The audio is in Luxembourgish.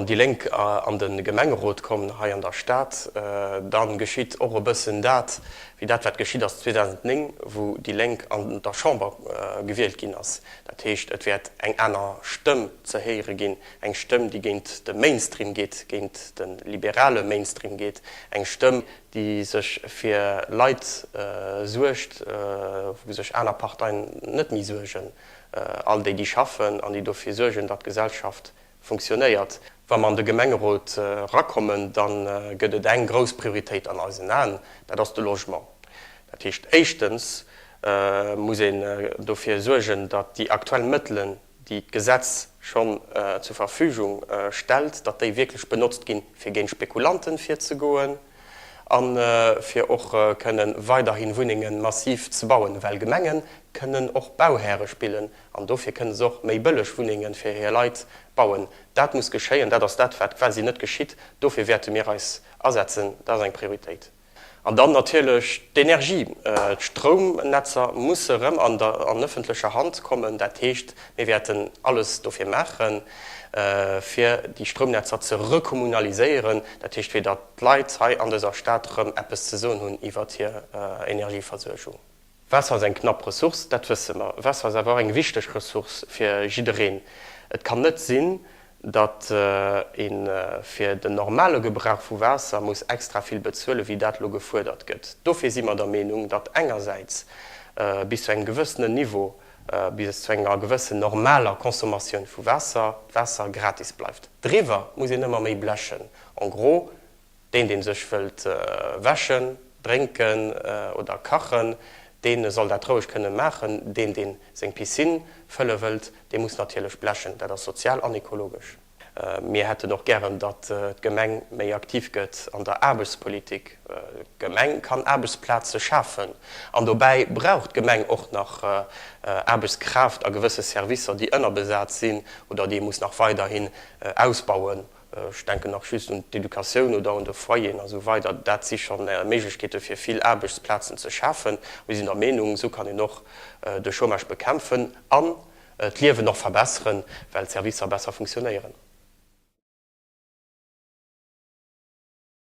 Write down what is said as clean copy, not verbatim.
Wann déi Lénk an de Gemengerot kommen hei an der Stad, da geschitt och e bëssen dat, wéi dat wat geschitt ass 2009, wou déi Lénk an der Chamber gewielt ginn ass. Dat heescht, et wäert eng aner Stëmm ze héiere ginn, eng Stëmm, déi géint de Mainstream geet, géint de liberale Mainstream geet, eng Stëmm, déi sech fir Leit suergt, wou sech aner Parteien net méi suergen, all déi, déi schaffen an déi dofir suergen, datt d'Gesellschaft funktionéiert. Wa mer an de Gemengerot erakommen, da gëtt et eng grouss Prioritéit an eisen Aen, dat ass de Logement. Dat heescht, éischtens muss een dofir suergen, datt déi aktuell Mëttelen, déi d'Gesetz schonn zur Verfügung stellt, datt déi wierklech benotzt ginn, fir géint Spekulanten virzegoen a fir och kënnen weiderhi Wunnenge massiv ze bauen, well Gemenge kënnen och Bauhäre spillen an dofir kënne se och méi bëlleg Wunnenge fir hir Leit bauen. Dat muss geschéien, dat ass dat, wat quasi net geschitt. Dofir wäerte mir eis asetzen, dat ass eng Prioritéit. An dann natierlech d'Energie. D'Stroumnetzer musse erëm an der an ëffentlecher Hand kommen. Dat heescht, mir wäerten alles dofir maachen, fir déi Stroumnetzer ze rekommunaliséieren. Dat heescht, fir datt d'Leit hei an dëser Stad erëm eppes ze soen hunn iwwert hir Energieversuergung. Waasser ass eng knapp Ressource, dat wësse mer. Waasser ass awer och eng wichteg Ressource fir jiddereen. Et kann net sinn, datt ee fir den normale Gebrauch vu Waasser muss extra vill bezuelen, wéi dat elo gefuerdert gëtt. Dofir si mer der Meenung, datt engersäits bis zu engem gewëssenen Niveau, bis zu enger gewëssen normaler Consommatioun vu Waasser, d'Waasser gratis bleift. Driwwer muss een ëmmer méi blechen. En gros, Deen, dee sech wëllt wäschen, drénken oder kachen, dee soll dat roueg kënne maachen. Deen, dee seng Piscine fëlle wëllt, dee muss natierlech blechen. Dat ass sozial an ekologesch. Mir hätten och gären, datt d'Gemeng méi aktiv gëtt an der Aarbechtspolitik. D'Gemeng kann Aarbechtsplaze schafen an dobäi brauch d'Gemeng och nach Aarbechtskraaft a gewësse Servicer, déi ënnerbesat sinn oder déi ee muss nach weiderhin ausbauen. Ech denken nach just un d'Educatioun oder un de Foyeren a sou weider. Dat si scho Méiglechkeete fir vill Aarbechtsplazen ze schafen. Mir sinn der Meenung, esou kann een och de Chômage bekämpfen an d'Liewen och verbesseren, well d'Servicer besser funktionéieren.